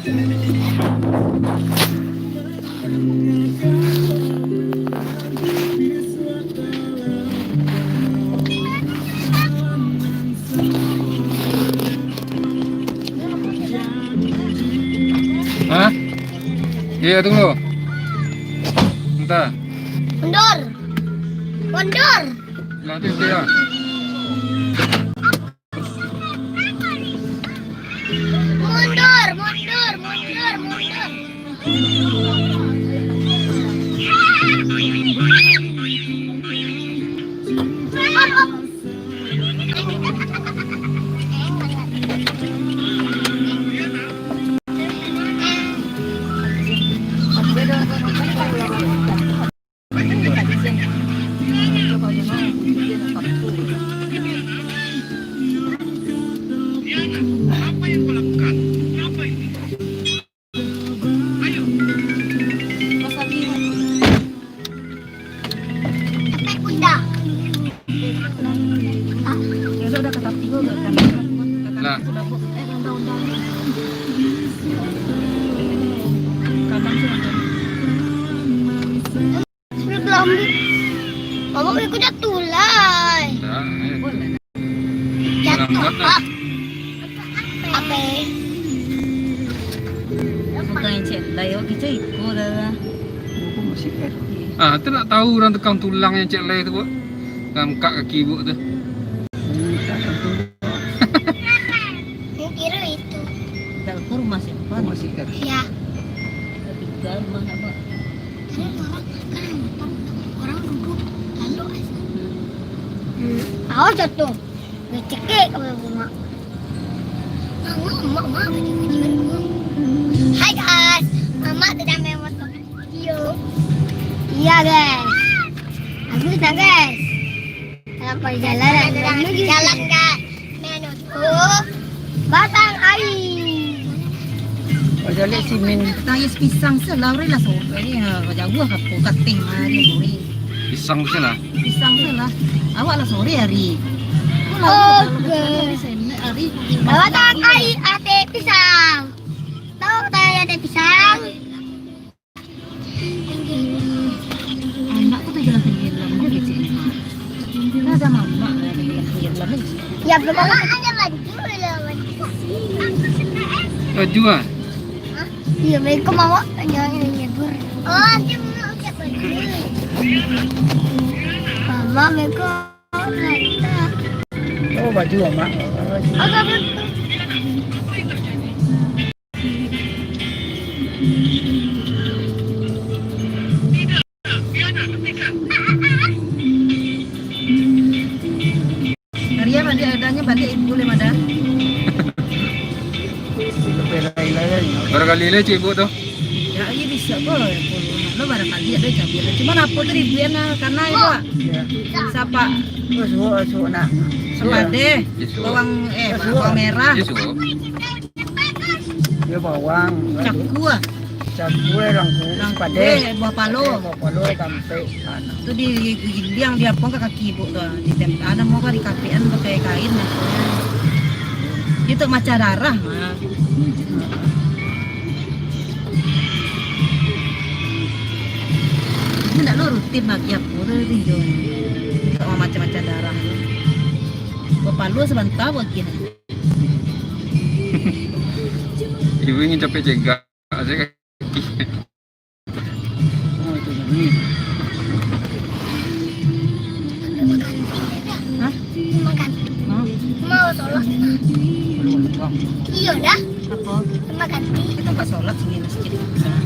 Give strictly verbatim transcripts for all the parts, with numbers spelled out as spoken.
Hah? Iya, tunggu. Entah. Mundur. Mundur. Nanti dia. Mundur, mundur, mundur, mundur. Sampai pundak. Lah. Sudah lambat. Bapak ikut jatuh lah. Dah, eh. Jatuh. Lambat lah. Apa? Bukan cek lai, awak kicau iko dah. Buku masih kecil. Ah, tu nak tahu orang tukang tulang yang cek lai tu, Bu. Ngangkat kaki ibu tu. Minta ampun. Kira itu. Tak ke rumah siapa? Rumah si Kak. Iya. Tapi ke rumah apa? Kan orang, kan orang duduk, lalu asal. Hmm. Awas jatuh. Becekik kau punya bunga. Mama, mama, mama, baju, baju, baju. Hai guys, mama sedang memotong video. Iya guys. Bagus dah guys. Dalam perjalanan menuju jalan ka menuju Batang Air. Pada lihat simin. Tangis pisang se lah, urang lah sore ni, ha, jauah ka apo, kateh mari sore. Pisang se lah. Pisang se lah. Awak lah sore hari. Oke. Hari. Batang Air ate pisang. Tahu tak ate pisang? Anak tu tu jalan sendiri lah, dia kecil. Dah ada mamak lah, dia jalan sendiri lah, dia. Ya, belum. Mamak ada baju lah, baju. Baju ah? Hah? Iya, mereka mamak ada yang nyebur. Oh, dia mamak ada baju. Mama, mereka ada. Oh, baju mamak. Agak betul. Maria balik, adanya balik ibu boleh madah. Barangkali lah cik ibu tu. Ya, iya bisa kok. Lo barangkali ada cabai. Cuman apa tu ribuan lah, karena itu, Pak. Iya. Siapa? Oh, suruh, suruh nak. Sepade, iya. Bawang, eh, bawang merah. Iya, suruh. Iyo, bawang. Cakua. Cakua, langkuang, langkuang, sepade. Buah palo. Buah palo, tampek, anak. Tu di, di, digiling, diapokan ka kaki ibu tu. Ditem-, anu, mau ka dikapekan pakai kain, maksudnya. Itu macam darah, mah. Ini ndak lo rutin lagi apo tu, tinjau. Untuk macam-macam darah tu. Buah palo sabanta buah kini. Ibu ingin capek cegak saja kaki. Oh, itu tadi. Hah? Makan. Hah? Mau sholat. Belum, Bang. Iya dah. Apa? Makan. Itu tempat sholat sini, masjid.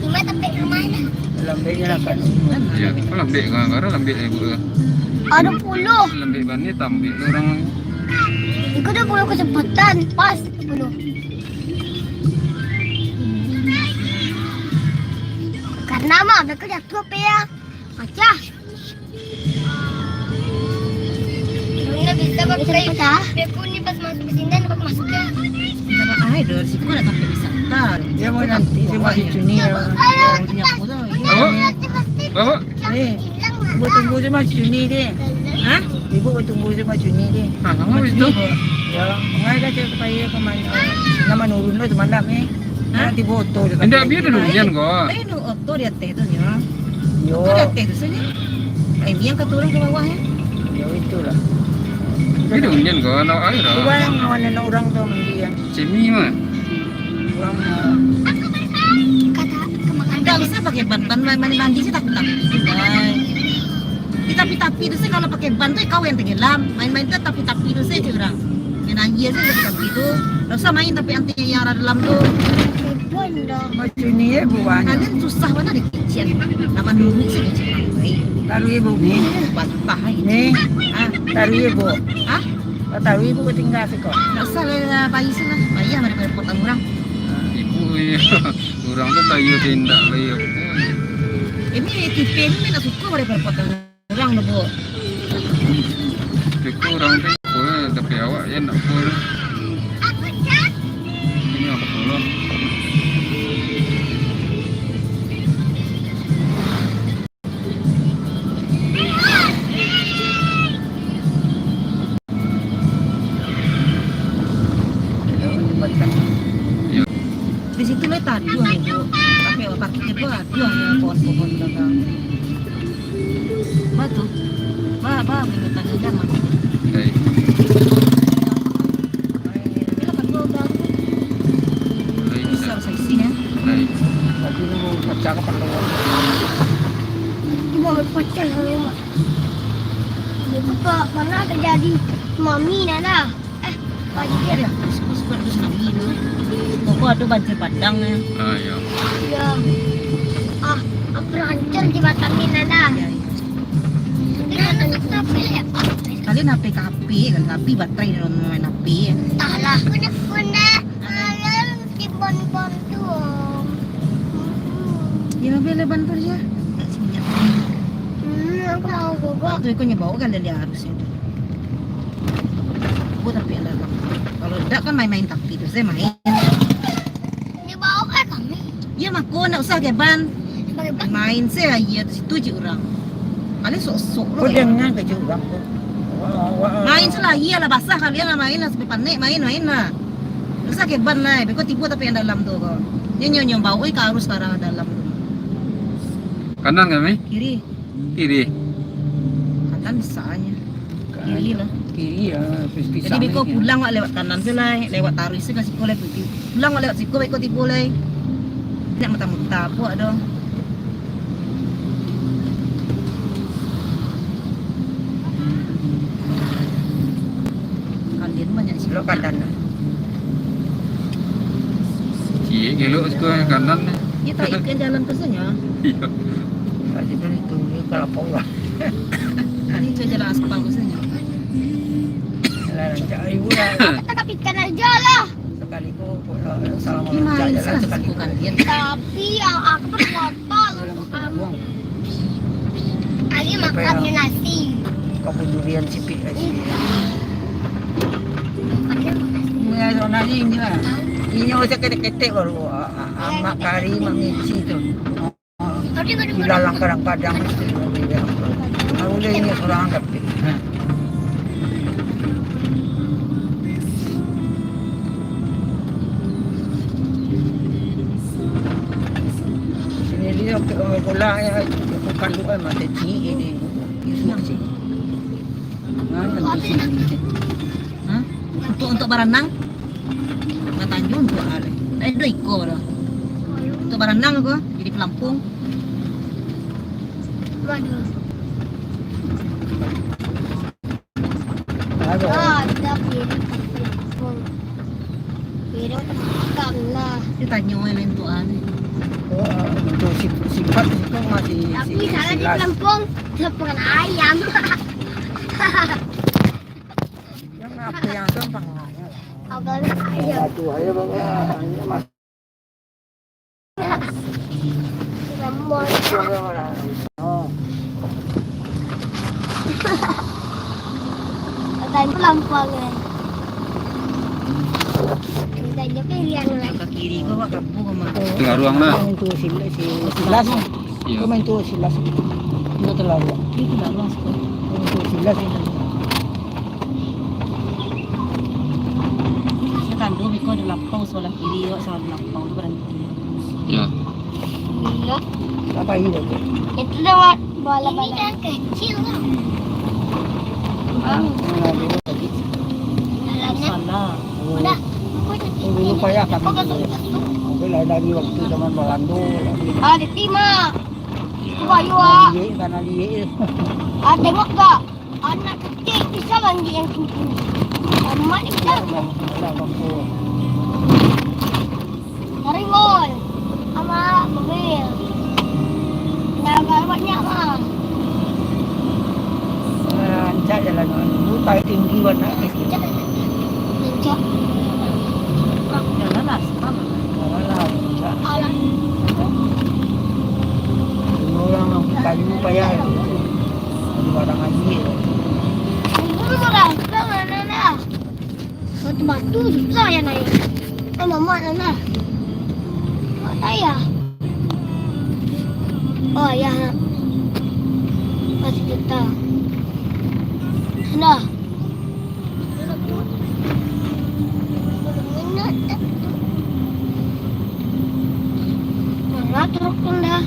Cuma tempat rumahnya. Lambek je lah, Kak. Iya, lambek kan, karena lambek ibu tu. Ada puluh. Lambek bani, tambik tu orang. Iku dah puluh kesempatan, pas puluh. Karena mah, mereka jatuh pe ya. Pacah. Mana bisa pakai? Pecah. Beko ni pas masuk ke sini, nak masuk ke? Dapat air dah, situ ada sampai wisata. Dia mau nanti, dia masih Juni ya. Ayo, cepat. Bawa? Bawa? Eh, ibu tunggu je, Mas Juni deh. Hah? Ibu tunggu je, Mas Juni deh. Ah, lama itu. Ya, ngai dah cakap payah ke mana. Nama nurun dah semalam ni. Ha? Nanti foto dia. Indak, biar dulu, Yan, ko. Lain tu oto di ateh tu, nyo. Yo. Oto di ateh tu, sini. Ai, ni yang ka turun ka bawah, eh. Yo, itulah. Biar dulu, Yan, ko. Anak air lah. Cuba yang kawan anak orang tu, mandi yang. Cemi mah. Orang, ah. Kata, kemakan. Ndak usah pakai ban, ban, ban mandi, mandi sih tak, tak. Ai. Di tapi-tapi tu sih, kalau pakai ban tu, kau yang tenggelam. Main-main tu tapi-tapi tu sih, cik urang. Main aia sih tapi-tapi tu. Ndak usah main tapi-tapi yang ada dalam tu. Ban dah. Macam ni ya, buahnya. Kalian susah mana ada kicin. Lapan duit sih kicin. Baik. Taruh ya, Bu. Ni. Bantah aja. Ni. Ah. Taruh ya, Bu. Ah? Taruh ya, Bu, tinggal siko. Ndak usah lah, bayi sih lah. Bayi yang ada potong orang. Ibu, iya. Urang tu tayo tindak lai. Ini tipe ni nak suka pada potong urang tu, Bu. Suka urang tu, suka, tapi awak je nak suka. Ini apa pula? Di situ lah taduah itu. Tapi awak parkir tu aduah pohon-pohon tu. Ba tu. Ba, ba, minta tanya mah. Hai. Bila kan gua udah. Hai, bisa. Bisa saya isi ya. Hai. Tapi lu baca ke perlu? Cuma baca ya. Itu kok pernah terjadi tsunami, Nana. Eh, banjir. Ada, kus-kus, kus-kus angin. Pokok ada banjir bandang, ya. Ah, iya. Iya. Ah, hampir hancur jembatan ni, Nana. Iya, iya. Tapi katanya tapi ya, Pak. Kalian H P ke H P, kan H P baterai dalam main H P, ya. Entahlah. Guna-guna, kalian simpan-simpan tu. Ya, lebih leban tu dia. Hmm, aku mau gogok. Tu ikutnya bawa kan dia harusnya. Buat tapi anak. Kalau tidak kan main-main tapi tu, saya main. Dia bawa kan kami. Ya, mako, ndak usah keban. Pakai ban. Main se aia tu, situ je urang. Kalian sok-sok lo. Kau jangan kecil urang tu. Wah, wah. Main se lah, aia lah basah, kalian lah main lah, sampai panek main, main lah. Ndak usah keban lah, beko tibo tapi yang dalam tu ko. Nyo, nyo, nyo, bawa ka arus ka arah dalam tu. Kanan kami? Kiri. Kiri. Kanan sahnya. Kiri lah. Kiri lah, terus pisang. Jadi, beko pulang wak lewat kanan tu lah, lewat taruih se ka siko lah, pulang wak lewat siko, beko tibo lah. Nak muta-muta puak doh. Kalian banyak di siko. Lok kanan lah. Ciek elok siko kanan ni. Iyo, tak ikut jalan ke sana. Iyo. Tadi tu itu, ni kelapa lah. Tadi itu jalan aspal ke sana. Lah, rancak ibu lah. Kita tapi ikan aja lah. Sekali ko, eh, salah. Ini main salah sekali bukan ko. Tapi, ah, aku pernah lupa. Buang. Lagi makan nasi. Kamu durian sipik aja. Iya. Makan nasi. Ini sebenarnya ini lah. Ini usah ketek-ketek baru. Ah, ah, ah, mak kari, mak mici tu. Ilalang kadang-kadang. Aku udah ini seorang tapi. Sini dia, eh, bola ya, bukan luar mata cik ini. Ini sih. Nah, tentu sini. Hah? Untuk, untuk baranang? Batanjung untuk hari. Ada dua iko dah. Untuk baranang ko, jadi pelampung. Waduh. Aduh. Ah, ada piring pelampung. Piring terbakar lah. Dia tanya orang lain tu, ah, ni. Oh, untuk sip-, sifat itu masih. Tapi si-, salah di silas. Pelampung, dia pernah ayam. Yang apa yang tu pangahnya lah. Abang ayam. Aduh, ayo, Bang. Ini mas- Rambut. Oh. Tadi lampau, kan. Tadi pilihan, kan. Ka kiri ko, Pak, kampung ko, Mak. Tengah ruang lah. Yang tu sila-, si-, silas. Iya. Kau main tu silas. Itu terlalu. Itu dah ruang sekolah. Main tu silas ini. Setan tu, Ado lapau sabalah kiri, awak sabalah lapau tu baranti. Ya. Iya. Apa ini tu? Itu dah buat bola-bola. Ini kan kecil lah. Nah, dulu lagi. Dalamnya Salah. udah. Aku udah Dulu payah kami. Mungkin ada di waktu zaman Belanda. Ah, di timah. Itu bayu ah. Liek, tanah liek. Ah, tengok tak? Anak kecil bisa mandi yang tinggi. Amat bisa. Alah, kampung. Dari mall. Sama mobil. Nah, kalau banyak mah. Rancak jalan. Dulu paling tinggi warna kecil. Rancak. Jalan lah, sama. Alah, rancak. Alah. Dulu orang kayu payah. Di barang aji. Dulu murah. Sekarang mana dah? Batu-batu susah ya naik. Kan mamak sana. Mak saya. Oh ya. Masih kita. Sudah. Mana truk pun dah.